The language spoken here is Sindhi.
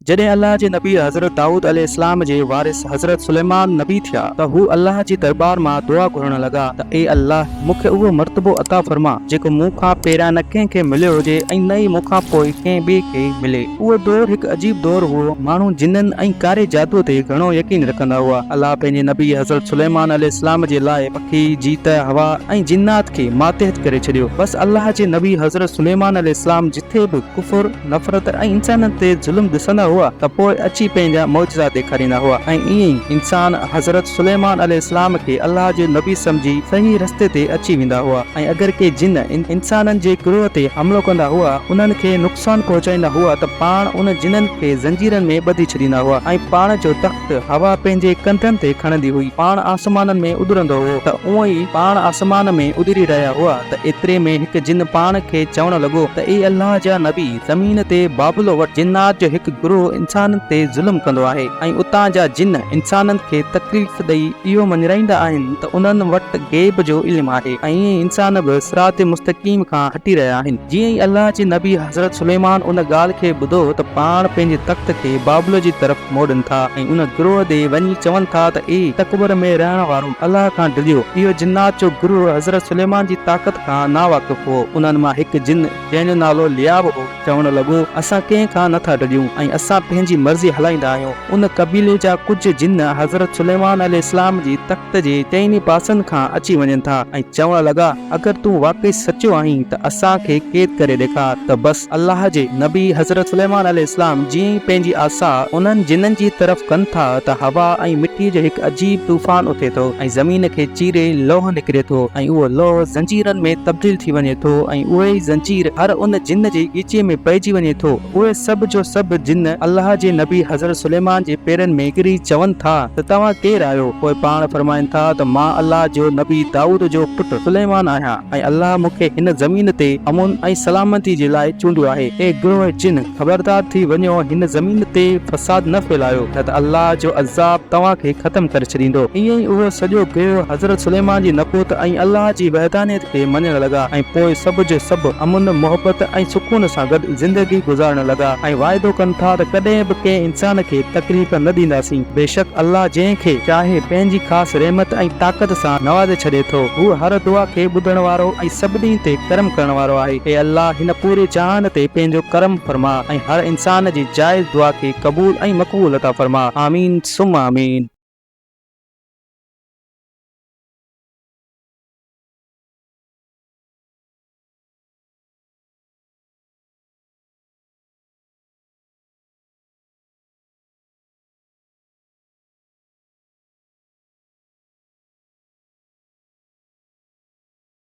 جڏهن الله جي نبي حضرت دائود عليه السلام جي وارث حضرت سليمان نبي ٿيا ته هو الله جي درٻار مان دعا گهرڻ لڳا ته اي الله! مون کي اهو مرتبو عطا فرما جيڪو مون کان پهريان نه ڪنهن کي مليو هجي ۽ نه ئي مون کان پوء ڪنهن ٻئي کي ملي. اهو دور هڪ عجيب دور هئو، ماڻهو جنن ۽ ڪاري جادوء تي گهڻو يقين رکندا هئا. الله پنهنجي نبي حضرت سليمان عليه السلام جي لاء پکي، جيت، هوا ۽ جنات کي ماتحت ڪري ڇڏيو. بس الله جي نبي حضرت سليمان عليه السلام جٿي به ڪفر، نفرت ۽ انسانن تي ظلم ڏسندا هئا ته پوء اچي پنهنجا معجزا ڏيکاريندا هئا ۽ ائين ئي انسان حضرت سليمان عليه السلام کي الله جو نبي سمجهي صحيح رستي تي اچي ويندا هئا ۽ اگر ڪي جن انسانن جي گروهه تي حملو ڪندا هئا انهن کي نقصان پهچائيندا هئا ته پاڻ ان جنن کي زنجيرن ۾ ٻڌي ڇڏيندا هئا ۽ پاڻ جو تخت هوا پنهنجي ڪنڌن تي کڻندي هئي پاڻ آسمانن ۾ اڏرندو هو ته اونئن ئي پاڻ آسمان ۾ اڏري رهيا هئا ته ايتري ۾ هڪ جن پاڻ کي چوڻ لڳو ته اي الله جا نبي! زمين تي بابل وٽ جنات جو هڪ گروهه انسانن تي ظلم ڪندو آهي ۽ اتان جا جن انسانن کي تڪليف ڏئي اهو مڃرائيندا آهن ته انهن وٽ غيب جو علم آهي ۽ ائين انسان به صراط مستقيم کان هٽي رهيا آهن. جيئن ئي الله جي نبي حضرت سليمان ان ڳالهه کي ٻڌو ته پاڻ پنهنجي تخت کي بابل جي طرف موڙين ٿا ۽ ان گروهه ڏي وڃي چون ٿا ته اي تڪبر ۾ رهڻ وارو! الله کان ڊڄو. اهو جنات جو گروهه حضرت سليمان جي طاقت کان ناواقف هو. انهن مان هڪ جن، جنهن جو نالو لياب هو، چوڻ لڳو، اسان ڪنهن کان نه ٿا ڊڄون ۽ اسان پنهنجي مرضي هلائيندا آهيون. ان قبيلي جا ڪجهه جن حضرت سليمان عليه السلام جي تخت جي چئني پاسن کان اچي وڃن ٿا ۽ چوڻ لڳا، اگر تون واقعي سچو آهين ته اسان کي قيد ڪري ڏيکار ته بس الله جي نبي حضرت سليمان عليه السلام جيئن ئي پنهنجي عصا انهن جنن جي طرف ڪن ٿا ته هوا ۽ مٽيء جو هڪ عجيب طوفان اٿي ٿو ۽ زمين کي چيري لوهه نڪري ٿو ۽ اهو لوهه زنجيرن ۾ تبديل ٿي وڃي ٿو ۽ اهي ئي زنجير هر ان جن جي ڳچيء ۾ پئجي وڃي ٿو. اهي سڀ جو سڀ جن الله جي نبي حضرت سليمان جي پيرن ۾ ڪري چون ٿا ته توهان ڪير آهيو؟ پوء پاڻ فرمائن ٿا ته مان الله جو نبي دائود جو پٽ سليمان آهيان ۽ الله مون کي هن زمين تي امن ۽ سلامتي جي لاء چونڊيو آهي. اي گروهه جن! خبردار ٿي وڃو هن زمين تي فساد نه ڦهلايو نه ته الله جو عذاب توهان کي ختم ڪري ڇڏيندو. ائين ئي اهو سڄو گروهه حضرت سليمان جي نبوت ۽ الله جي وحدانيت کي مڃڻ لڳا ۽ پوء سڀ جو سڀ امن، محبت ۽ سڪون سان گڏ زندگي گذارڻ لڳا ۽ واعدو ڪن ٿا ته ڪڏهن به ڪنهن انسان کي تڪليف نه ڏينداسين. بيشڪ الله جنهن کي چاهي پنهنجي خاص رحمت ۽ طاقت سان نوازي ڇڏي ٿو. هو هر دعا کي ٻڌڻ وارو ۽ سڀني تي ڪرم ڪرڻ وارو آهي. اي الله هن پوري جهان تي پنهنجو ڪرم فرما ۽ هر انسان جي جائز دعا کي قبول ۽ مقبول عطا فرما. آمين ثم آمين.